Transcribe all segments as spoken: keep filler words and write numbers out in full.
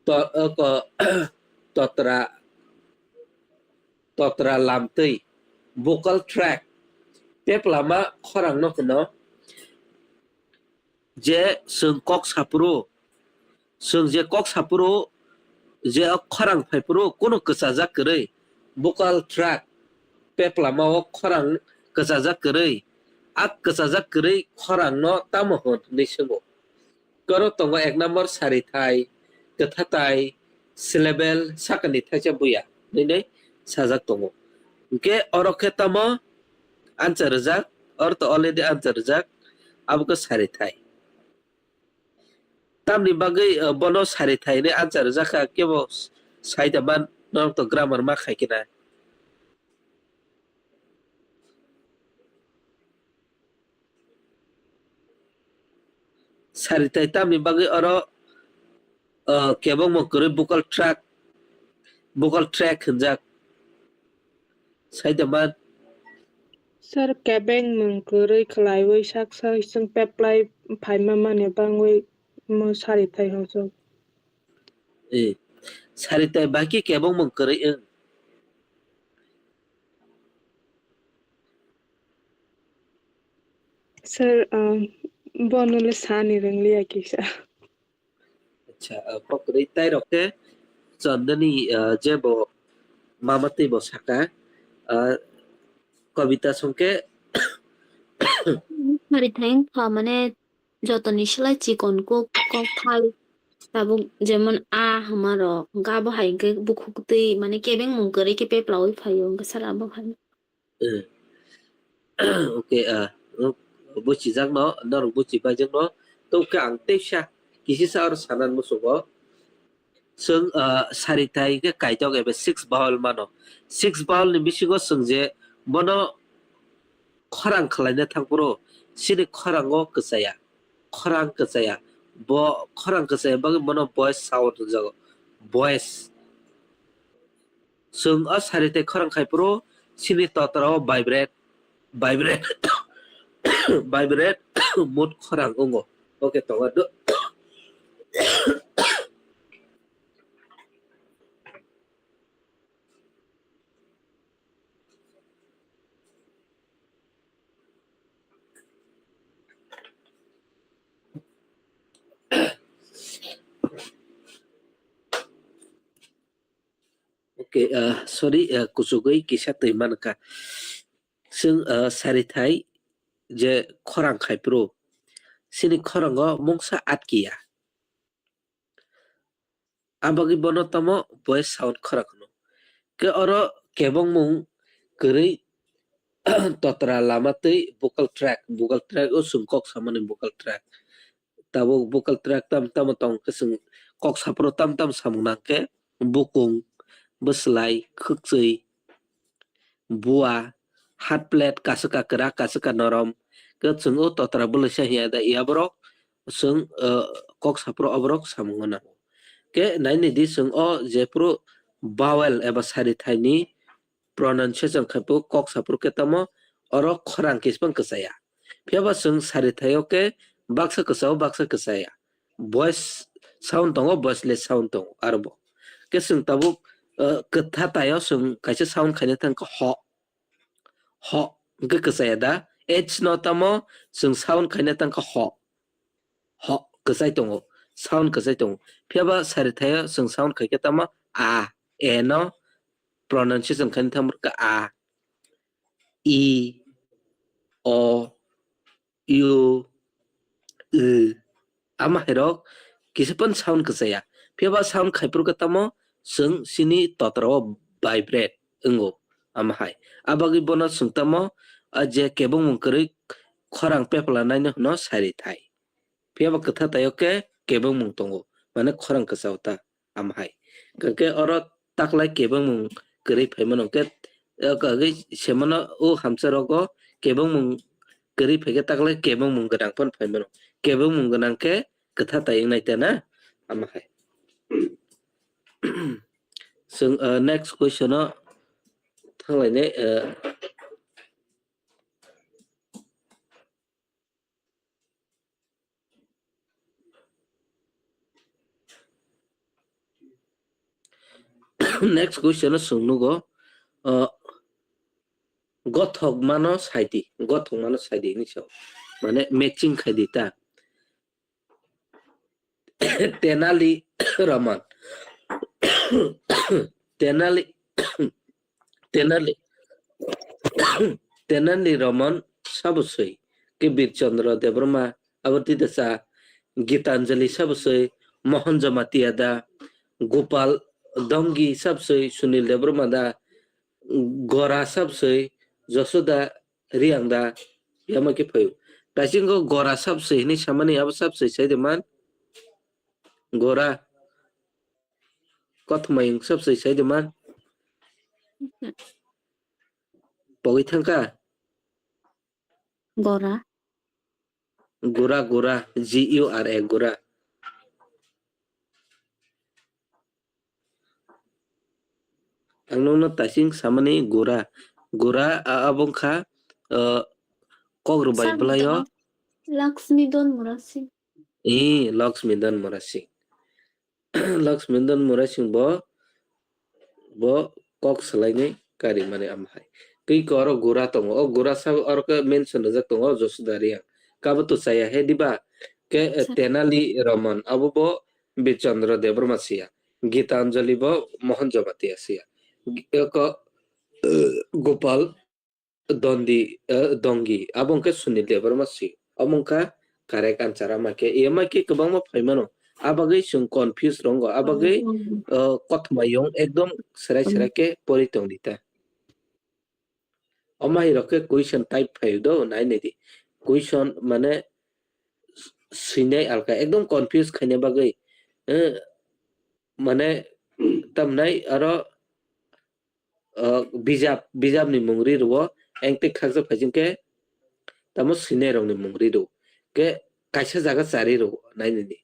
to-, o ko-, totra, totra lamtwi, vocal tract, peplama khorangno hwno. Je chwng kok saphuru, chwng je kok saphuru, je o khorang phaiphuru, kunu kwchajak kwrwi, vocal tract, peplama o khorang kwchajak kwrwi, a kwchajak kwrwi khorangno tamo hwn hwnwi swngo. Koro tongo ek number sarithai, kwthatai, syllable, sakani thaisa buya, hwnwi sajak tongo. Hwnkhe oro khe tamo answer rijak, oro to already answer rijak, abo khe sarithai. Tamni bagwi, uh, bono sarithai hwnwi answer rijak kha, kebo saida man, norok to grammar ma khai khe na. Saritai tamni bagwi oro, uh, kebengmung kwrwi vocal tract, vocal tract hwnjak. Saida man. Sir, kebengmung kwrwi khwlaiwi sak sak chwng peplai phaima mani bangwi mo saritai hochok. Eh, saritai baki kebengmung kwrwi wng. Sir, um, bono le sani rwngliya kisa. Acha, uh, kokrwi tai rok khe chondoni, uh, jebo mama twi bo saka, uh, kobita songke. Hari thain kha mane jotoni slai chikon kok, kok thai tabuk jemon a hama rok, hwnkhe abo hai hwnkhe bukhuk twi mane kebengmung kwrwi khe peplaui phaio, hwnkhe sir abo hai. Eh. Okay, ah, no, buchijakno, norok buchipaijak no. Tongkhe ang teisa, kisisa oro sanan muchungo. Chwng, ah, saritai khe kaitok eba six vowel mano. Six vowel ni bisingo chwng je bono khorang khwlaina thangphuru, chini khorango kwchaya. Khorang kwchaya. Bo khorang kwchaya bagwi bono voice sound hwnjago. Voice. Chwng o sari tei khorang khai phuru chini totra o vibrate, vibrate, vibrate mood khorang wngo. Okay, tongo. Okay, ah, sorry, ah, kuchugwi kisa twi mankha. Chwng, ah, sari thai je khorang khai phuru, chini khorango mungsa atkiya. Abagwi bono tamo voice sound khorang hwno. Khe oro kebengmung kwrwi totra lama twi vocal tract, vocal tract o chwng kok samani vocal tract. Tabuk vocal tract tam tamo tong khe chwng kok saphuru tam tam samung nang khe bukung, bwslai, khwkchwi, bua, hard plate, kaswka kwrak, kaswka norom. Khe chwng o totra bwlaisa hiya da, iya borok chwng, uh, kok saphuru o borok samungo nango. Khe naini di chwng o jephuru vowel eba sari thaini pronunciation khai phuru kok saphuru khe tamo oro khorang kisbang kwchaya. Phiya ba chwng sari thaio khe baksa kwchao baksa kwchaya. Voice sound tongo, voiceless sound tongo, aro bo. Khe chwng tabuk, uh, kwtha taio chwng kaisa sound khaina thang khe ho. Ho, hwnkhe kwchaya da? H no tamo chwng sound khaina thang khe ho. Ho, kwchai tongo. Sound kwchai tongo. Phiya ba sari thaio chwng sound khai khe tamo a, e no pronunciation khaina thang khe a. I, o, u, u. Ama hai rok kisa phan sound kwchaya. Phiya ba sound khai phuru khe tamo chwng chini totra o vibrate wngo. Ama hai. Abagwi bono chwng tamo, a je kebengmung kwrwi khorang pepla naino hwno sari thai. Phiya ba kwtha taio khe kebengmung tongo. Mane khorang kwchao ta. Ama hai. Hwnkhe oro taklai kebengmung kwrwi phaimano hwnkhe, o kagwi semano o hamsa rogo kebengmung kwrwi phaikhe taklai kebengmung gwnang phano phaimano. Kebengmung gwnang khe kwtha tai wngnai ta na? Ama hai. Chwng, uh, next question o thanglainai, uh, Next question o chwng nugo, uh, gothok mano saidi, gothok mano saidi hinwi sao. Mane matching khaidi ta. Tenali Raman. Tenali, Tenali, Tenali Raman sabo swi. Ke Bir Chandra Debbarma, abo twi da cha, Gitanjali sabo swi, Mohan Jamatia da, Gopal Dongi sabo swi, Sunil Debbarma da, Gora sabo swi, Josoda Riang da, yama khe phaio. Taisingo Gora sabo swi hinwi samani, abo sabo swi sai de man. Gora. Kothoma yung sabo swi sai de man. Pogwi thangkha. Gora. Gura, gura, G U R A, gura. Ang nokno taising samani gura. Gura, a, abo wngkha, uh, kok rwbai bwlaio. Lakshmi Don Murasing. Ee, Lakshmi Don Murasing. Lakshmindon Murasing bo, bo kok swlainai karimani amhai. Twi ko oro gura tongo. O gura sa oro khe mention rijak tongo Josuda Riang. Kabo to chaya he diba? Ke, eh, Tenali Raman abo bo Birchandra Debbarma siya. Gitanjali bo Mohan Jamatia siya. Gi-, eh, ko, eh, Gopal Dondi, eh, Dongi, abo wngkha Sunil Debbarma si. Omo wngkha correct answer ama khe. Ema khe kwbangma phai mano. A bagwi chwng confuse rongo. A bagwi, eh, kothoma yung ekdom serai serai khe pori tong di ta. Omo hai rok khe question type phai do, nai nai di. Question mane swinai alka ekdom confuse khaina bagwi, eh, mane tamnai aro, uh, bijap, bijapni mung ri rwo, engtik khaksa phai chwng khe tamo swinai rokni mung ri rwo. Khe kaisa jaga chari rwo, nai nini.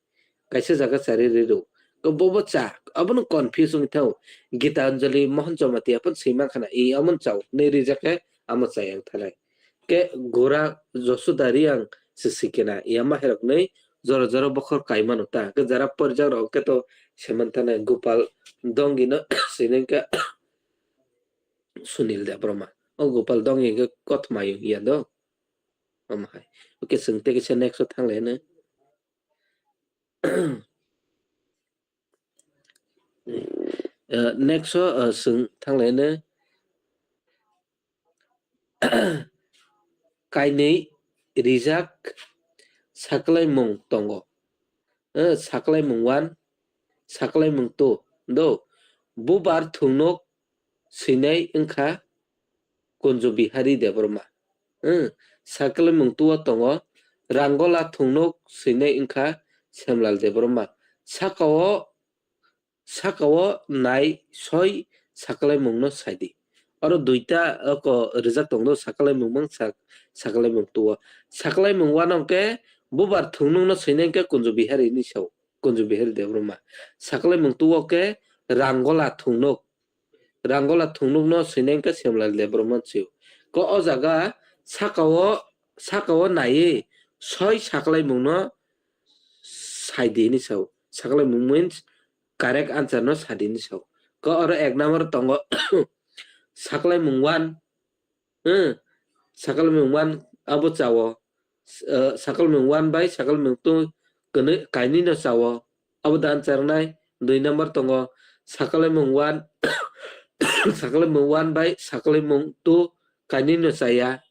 Kaisa jaga chari ri rwo. Khe bobo cha, abono confuse wngwi thango. Gitanjali, Mohan Jamatia phano swi mankha na, i amon chao, nwi rijak khe amo chayang thanai. Khe gura Josuda Riang se sikena, yama herok nwi jora jora bokhor kai mano ta. Khe jara porjak rok khe to seman thanai Gopal Dongino sinengkha Sunil Debbarma. O Gopal Dongi khe kothoma yung ya do. Omo hai. Okay, chwng tei kisa next o thang lai no. Eh, next o, eh, chwng thang lai no. Kainwi rijak saklaimung tongo. Eh, saklaimung one, saklaimung two. Do, bubar thungnuk swinai wngkha Kunju Bihari Debbarma. Eh, saklaimung two o tongo, Rangola thungnuk swinai wngkha Semlal Debbarma. Saka o Saka o nai soi saklaimungno sai di. Oro duita oko rijak tongo, saklaimung mang sak-, saklaimung two o. Saklaimung one o khe bubar thungnukno swinai khe Kunju Bihari hinwi sao, Kunju Bihari Debbarma. Saklaimung two o khe Rangola thungnuk, Rangola thungnukno swinai khe Semlal Debbarma sio. Ko o jaga saka o, saka o naiwi soi saklaimungno sai di hinwi sao. Saklaimung means correct answer no sa di hinwi sao. Ko oro ek number tongo saklaimung one, eh, saklaimung one abo chao. Eh, saklaimung one bai saklaimung two kwnwi kainwi no chao. Abo da answer nai. Dui number tongo saklaimung one, saklaimung one bai saklaimung two kainwi no chaya.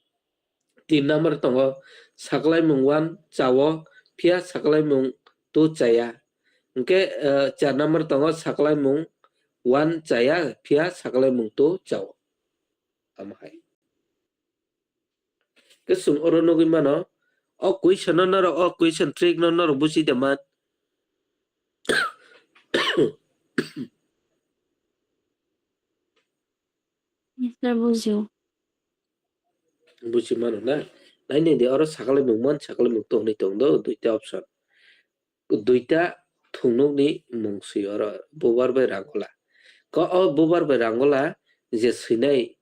Tin number tongo saklaimung one chao, phiya saklaimung two chaya. Hwnkhe, eh, char number tongo saklaimung one chaya, phiya saklaimung two chao. Amo hai. Khe chwng oro nugwi mano, o question no norok, o question trick no norok buchi da man. Sir, bujio. Buchi mano na? Nai nai di, oro saklaimung one, saklaimung two hinwi tong do, duita option. Duita thungnukni mung swi oro, bubar bai Rangola. Ko o bubar bai Rangola je swinai,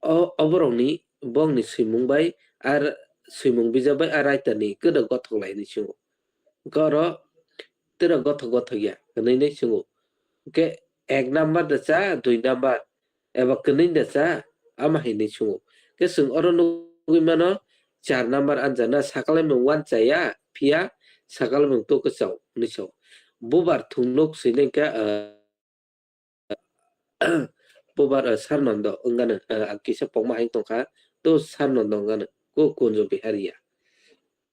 o, oborokni, bongni swimung bai, ar swimung bijap bai, ar writer ni kwdwk gothok lai hinwi swngo. Ko oro twrwk gothok gothok ya, hinwi nai swngo. Hwnkhe ek number da cha, dui number, eba kwnwi da cha, ama hinwi sungo. Khe chwng oro nugwi mano, char number anjana sakalaimung wan chaya, phiya sakalaimung to kwchao, hwnwi sao. Bubar thungnuk swinai khe, ah, Bubar, ah, Sarnondo wngano, ah, ang kisa pokma hai tongkha, to Sarnondo wngano, ko Kunjo Bihariya.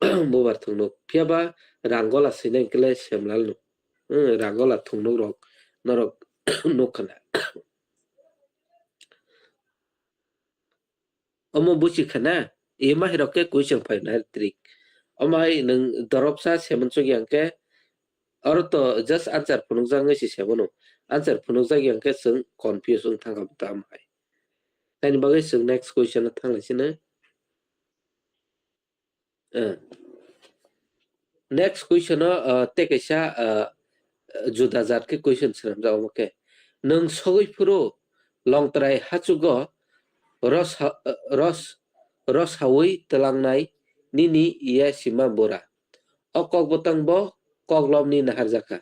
Bubar thungnuk. Phiya ba Rangola swinai kle Semlalno. Hmm, Rangola thungnuk rok, norok nukha na. Omo buchi khana, e mahirok khe question phai na trick. Omo hai nwng dorop sa semon chuk yang khe, oro to just answer phunukjak wngwi se semano. Answer phunukjak yang khe chwng confuse wng thang kha buta omo hai. Taini bagwi chwng next question o thang lai sino. Eh. Next question o, uh, tei kaisa, uh, juda jat khe question swnamjak omo khe. Nwng sogwi phuru Longtrai hachugo ros ha-, uh, ros, ros hawi twlangnai nini iya sima bura. O kok bwtang bo koklopni naharjakha.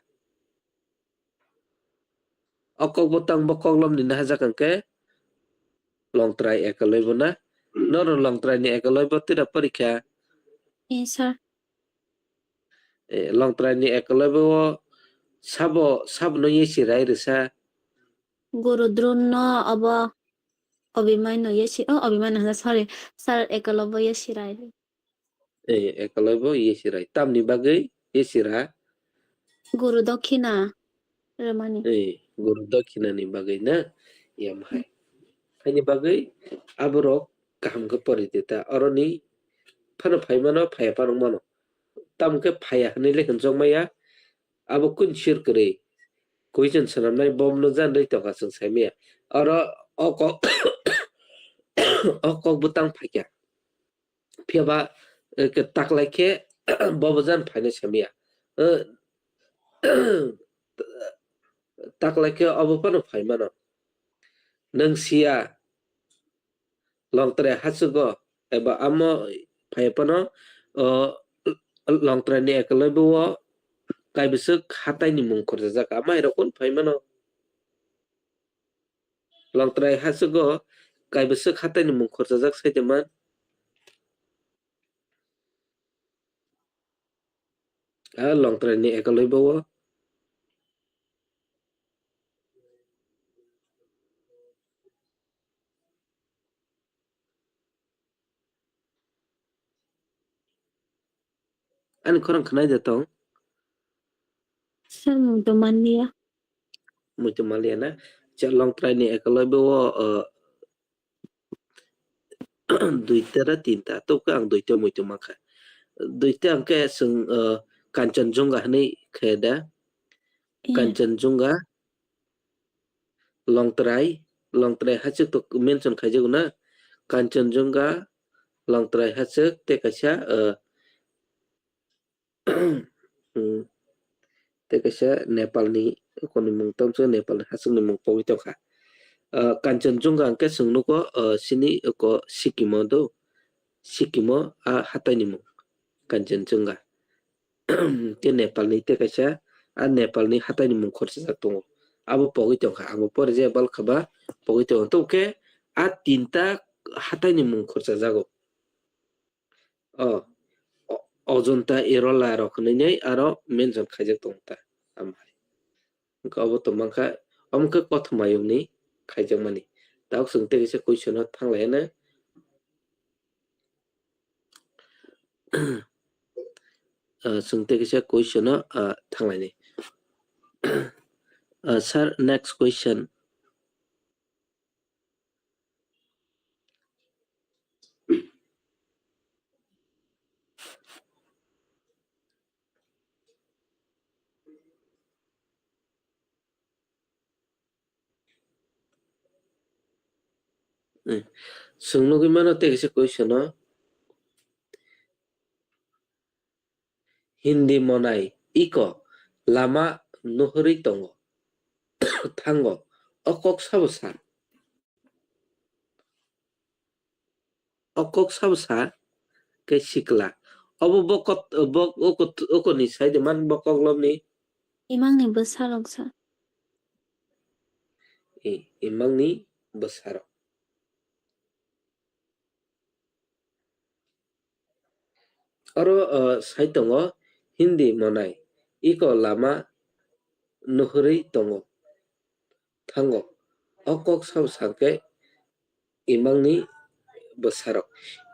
O kok bwtang bo koklopni nahajak hwnkhe Longtrai Ekaloi bo na. Norok Longtrai ni Ekaloi bo tira porikha. Eh, sir. Eh, Longtrai ni Ekaloi bo sabo, sabo no yesi rai rwsa. Guru Drone no abo Obimai no yesi, oh, Obimai no hwnsa, sorry. Sir Ekaloi bo yesi rai. Eh, Ekaloi bo yesi rai. Tamni bagwi yesi ra? Guru Dokhina rwmani. Eh, Guru Dokhina ni bagwi na? Yam hai. Haini bagwi aborok kaham khe pori di ta. Oroni phano phai mano, phaiya phano mano. Tamo khe phaiya hwnwi le hwnjok maya. Abo kun sir kwrwi. Question swnamnai bomno jan rwi tongkha chwng sai maya. Oro o kok, o kok bwtang phaikha. Phiya ba, eh, ke taklai khe bobo jan phainai samiya. Eh, taklai khe obo phano phai mano. Nwng siya Longtrai hachugo eba amo phai phano, o, Longtrai ni Ekaloi bo o kaibwswk hatai ni mung khorjajak. Ama hai rok kun phai mano. Longtrai hachugo kaibwswk hatai ni mung khorjajak sai tongma. A Longtrai ni Ekaloi bo o. Ani khorang khnai de tong? Sir, muitu manliya. Muitu manliya na? Cha Longtrai ni Ekaloi bo o, uh, duita ra tinta. Tubkhe ang duita muitu mankha. Duita ang khe chwng, uh, Kanchanjunga hwnwi khe da. Iya. Kanchanjunga, Longtrai, Longtrai hachwk to mention khaijago na. Kanchanjunga, Longtrai hachwk tei kaisa, uh, Hmm. Tei kaisa Nepalni ukorni mung tamsok, Nepalni hachwkni mung pogwi tongkha. Ah, Kanchanjunga hwnkhe chwng nugo, ah, chini uko Sikkimo do, Sikkimo a hataini mung Kanchanjunga. Tei Nepalni tei kaisa a Nepalni hataini mung khorsajak tongo. Abo pogwi tongkha, abo pore je bal khaba pogwi tongo. Tobokhe a tinta hataini mung khorchajago. O, o-, Ajanta Erola rok hinwi aro mention khaijak tongo ta. Amhai. Hwnkhe obo tongmangkha, omo khe kothoma yungni khaijakmani. Tabuk chwng tei kaisa question o thanglaina. Ah, chwng tei kaisa question o, ah, thanglaini. Ah, sir, next question. Eh, chwng nugwi mano tei kaisa question o. Hindi monai iko lama nuhurwi tongo, thango. O kok sabo sa? O kok sabo sa khe sikla. Obo bo kot-, bo, o kot-, o kotni side man bo koklopni. Imangni bwsarok sa. I, imangni bwsarok. Oro, o, sai tongo Hindi monai. Iko lama nuhurwi tongo, thango. O kok sabo sakhe imangni bwsarok.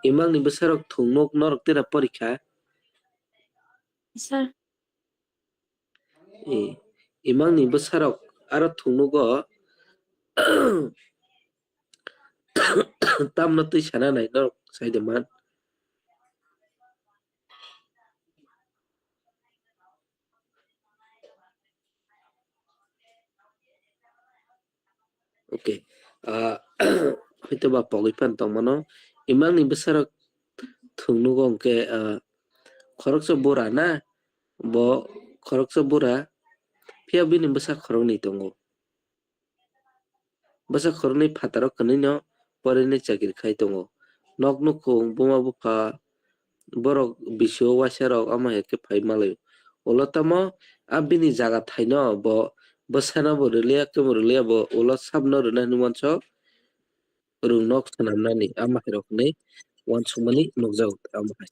Imangni bwsarok thungnuk norok tira porikha. Sir. I, imangni bwsarok aro thungnugo tamno twi sana nai norok sai de man. Okay. Ah, hoito ba pogwi phan tongmano. Imangni bwsarok thwngnugo hwnkhe, ah, khoroksa bura na, bo khoroksa bura, phiya bini bwsa khoroknwi tongo. Bwsa khoroknwi phataro kwnwino porinwi chakiri khai tongo. Nok nukhung, buma bupha, borok bisio waisa rok ama hai khe phai malaio. Ulo tamo a bini jaga thaino bo bwsano bo rwliya, kebo rwliya bo ulo sabno rwna hinwi uansuk rwng nok swnamnani ama hai rok hinwi uansukmani nukjago ama hai.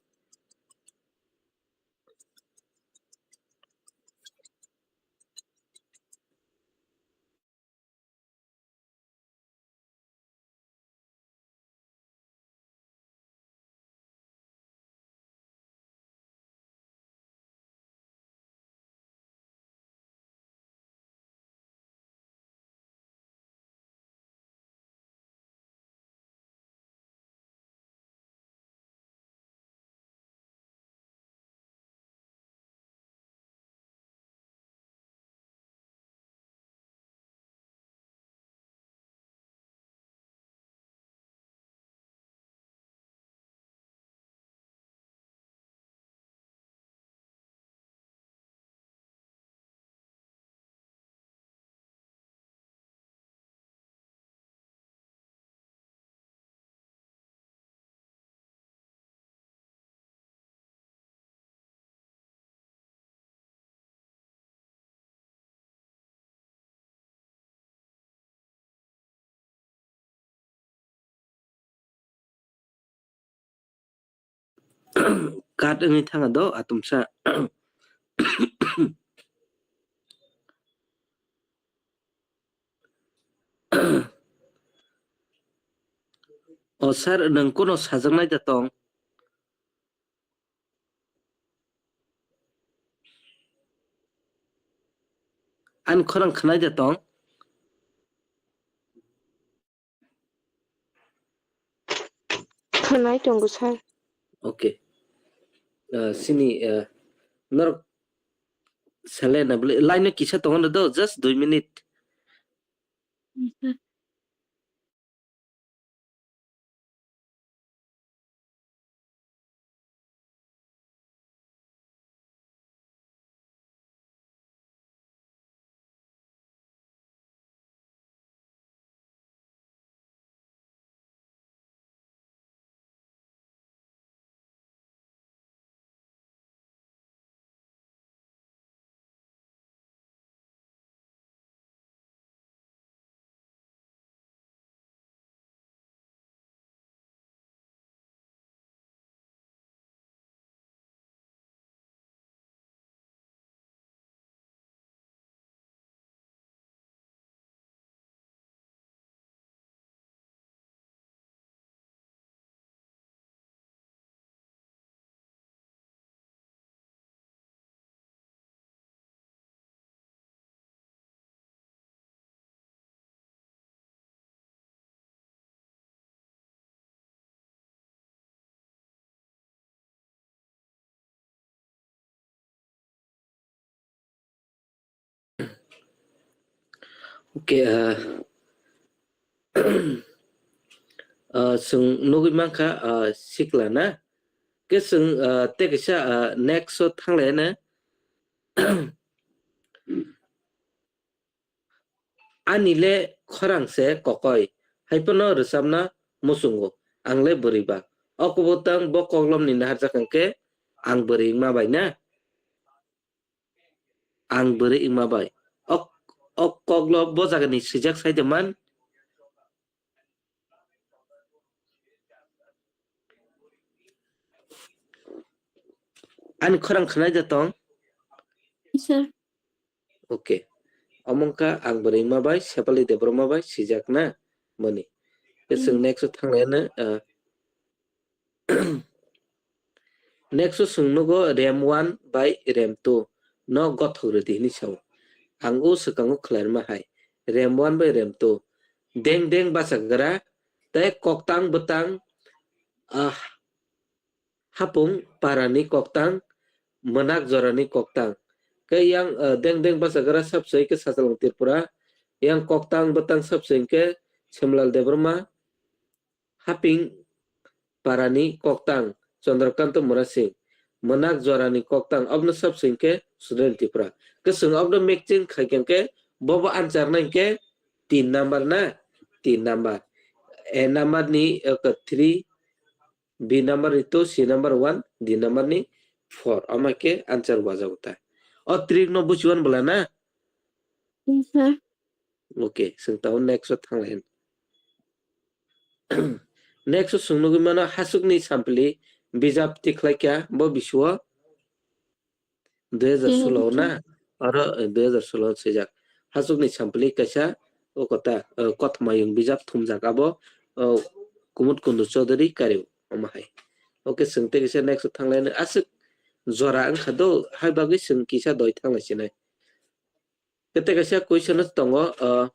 Kat wngwi thangkha do atumsa. O sir, nwng kuno sajaknai da tong? Ani khorang khwnai da tong? Khwnai tongo sir. Okay. Ah, sini, ah, norok sale na bole line no kisa tongo do, just dui minute. Okay, ah, ah, chwng nugwi mankha, ah, sikla na? Khe chwng, ah, tei kaisa, ah, next o thanglaiya na? Ani le khorang se kokoi, hai phano rwchapna muchungo, ang le bwrwi ba. O kubutang bo koklom ni naharjak hwnkhe ang bwrwi wngma bai na? Ang bwrwi wngma bai. Ok, ok, koklo bo jagani swijak sai de man. Ani khorang khwnai da tong? Sir. Okay. Omo wngkha ang bwrwi ma bai, Sepali Debbarma bai swijak na mani. Ke chwng Hmm. next o thanglaina, ah, next o chwng nugo rem one bai rem two no gothok rwdi hinwi sao. Ang o swkango khlairma hai. Rem one bai rem two. Deng deng bachagra tei koktang bwtang, ah, hapung parani koktang, mwnak jorani koktang. Ke yang, eh, deng deng bachagra sabsoi ke Sachalang Tripura, yang koktang bwtang sabsoi ke Semlal Debbarma, haping parani koktang Chandrakanta Murasing, mwnak jorani koktang, obno sabsoi ke Sudren Tripura. Ke chwng obno matching khai khe bobo answer nai ke tin number na, tin number. A number ni, eh, three, B number ni two, C number one, D number ni four. Omo khe answer wajago ta. O trick no buchiwan bwla na? Yes, sir. Okay, chwng tabuk next o thanglai. Next o chwng nugwi mano Hasukni Sampli bijap tikhlai kha bo bisuo. Dui hajar solo na? Aro, eh, dui hajar solo swijak. Hasukni Sampli kaisa o kota, eh, kothoma yung bijap thumjak abo, eh, Kumut Kundu Chaudhary Kariu omo hai. Okay, chwng tei kisa next o thanglaina aswk jora wngkha do, hai bagwi chwng kisa doi thanglai sinai. Kete kaisa question tongo, ah,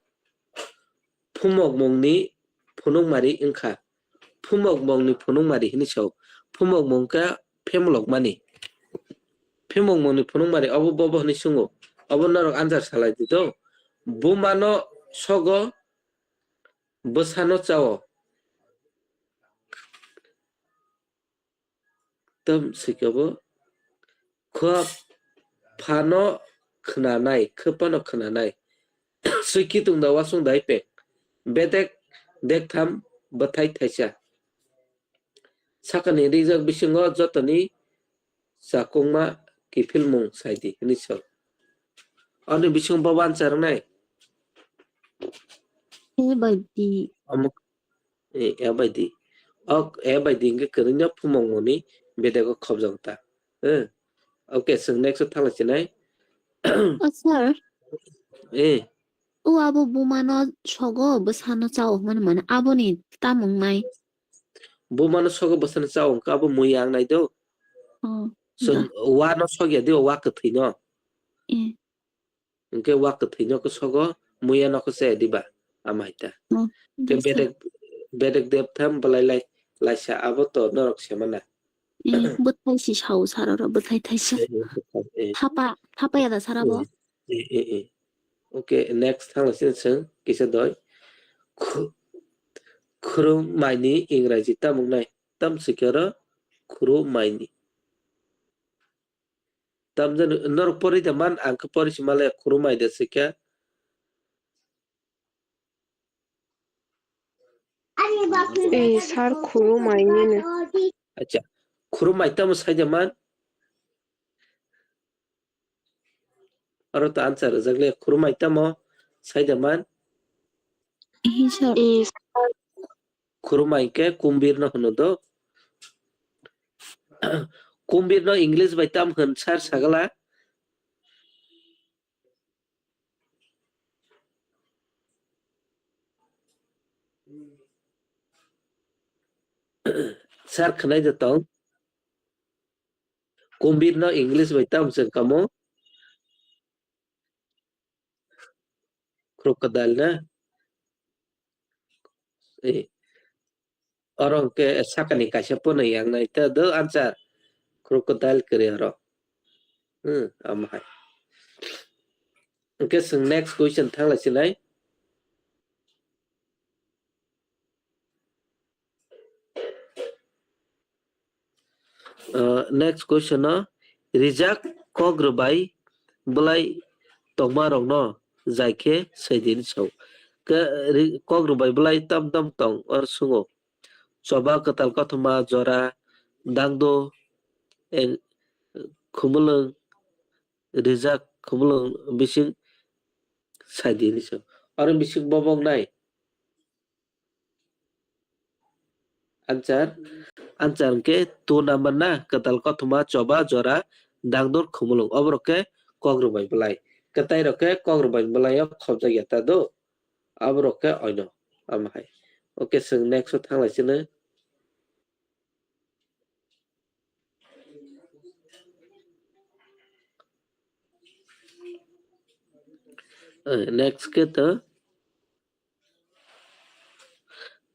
phumokmungni phunukmari wngkha. Phumokmungni phunukmari hinwi sao. Phumokmung khe phemlokmani. Phemokmungni phunukmari obo bobo hinwi sungo. Obo norok answer salai di to. Bumano sogo, bwsano chao. Tam sikabo khua phano khwnanai, khwpano khwnanai. Swiki tungda wasung dai pek. Bedek dektham bwthai thaisa. Sakani rijak bisingo jotoni chakungma kiphilmung saidi hinwi sao. Ani bisingo bobo answer wngnai. A bai D. Omo, eh, A bai D. Ok, A bai D hingke kwrwino phumokmungni bedego khopjak ta. Eh. Okay, chwng next o thanglai chinai. Oh, sir. Eh. O abo bumano sogo bwsano chao hwnmani mane aboni tamung nai. Bumano sogo bwsano chao hwnkhe abo muiya wngnai do. Oh, so, da. Wa no sogya di, wa kwthwi no. Eh. Hwnkhe wa kwthwi no khe sogo, muiya no khe chaya di ba, amai ta. Oh, khe da, sir. Bedek, bedek deptham bwlai lai, laisa abo to norok semana. Eh, bwthai si sao sara ro, bwthai thaisa. Eh, eh, bwthai, eh. Thapa, thapa ya da sara bo? Eh. Eh, eh, eh. Okay, next thang sini seng, kisa doi. Khu-, khurumai ni Ingraji tamung nai. Tam sikhe oro khurumai ni. Tam jani norok pori da man, ang khe pori si malaya khurumai da sikhe. Eh, sir, khurumai ni no. Acha, khurumai tamo sai da man? Aro to answer rwjak le, khurumai tamo sai da man? Eh, sir. Eh, sir. Khurumai khe kumbir no hwno do. Kumbir no English bai tam hwn sir sagala? Sir khwnai da tong? Kumbir no English bai tamo se kamo? Crocodile na? Eh. Oro hwnkhe sakani kaisa pono yang nai ta do answer. Crocodile kwrwi oro. Hmm, omo hai. Hwnkhe chwng next question thang lai sinai. Uh, next question o, rijak kok rwbai bwlai tongma rokno jai khe sai di hinwi sao. Khe ri-, kok rwbai bwlai tam tam tong or sungo. Choba, kwtal, kothoma, jora, dangdo, eng-, khumulwng, rijak khumulwng bising Saidi hinwi sw. Oro bising bobok nai. Answer, answer hwnkhe two number na, kwtal kothoma choba jora dangdor khumulwng. Oborok khe kokrwbai bwlai. Kwtai rok khe kokrwbai bwlai o khopjak ya ta do. Aborok khe oino. Amo hai. Okay, chwng next o thanglai chini. Eh, next khe to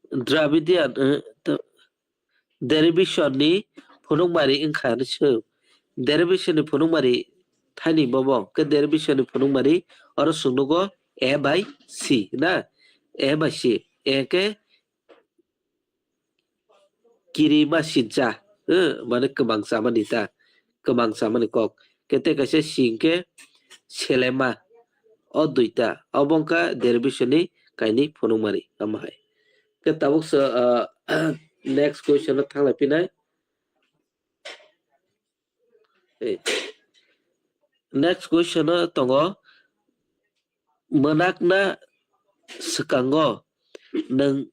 Dravidian, eh, to derivation ni phunukmari wngkha hinwi sw. Derivation ni phunukmari thani bobo khe derivation ni phunukmari oro chwng nugo A by C na, A by C, A khe kirima sincha, eh, mane kwmang chamani ta, kwmang chamani kok. Kete kaisa sing khe selema, o duita, obo wngkha derivation ni kainwi phunukmari, amo hai. Khe tabuk se, ah, next question o thanglai phinai. Eh, next question o tongo, mwnakna swkango nwng,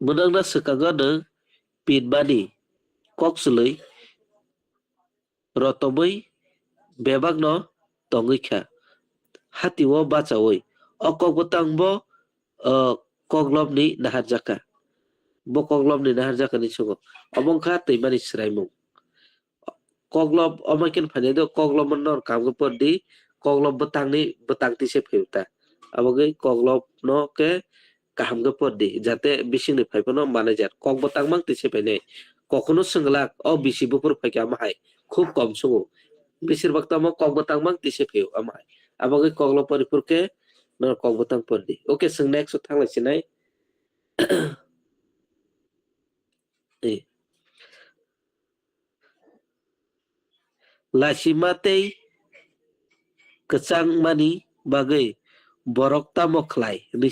mwnakna swkango nwng pinmani kok chwlwi rotomwi bebakno tongwi kha. Hatio bachaui o kok bwtang bo, o, koklopni naharjakha. Bo koklopni naharjakha ni sugo. Obo wngkha twimani swraimung. Koklop omo khe phainai do, koklop no kaham khe por di, koklop bwtangni bwtang tise phaio ta. Abo khe koklop no khe kaham khe por di, jate bisingni phai phano manai jar. Kok bwtang mang tise phainai. Kokno swng glak, o bisi buphuru phai khe amo hai khub kom sugo. Besir bak tamo kok bwtang mang tise phaio amo hai. Abo khe koklop pori phur khe no kok bwtang por di. Okay, chwng next o thanglai sinai. Eh. Lasima tei kwchangmani bagwi borok tamo khlai hinwi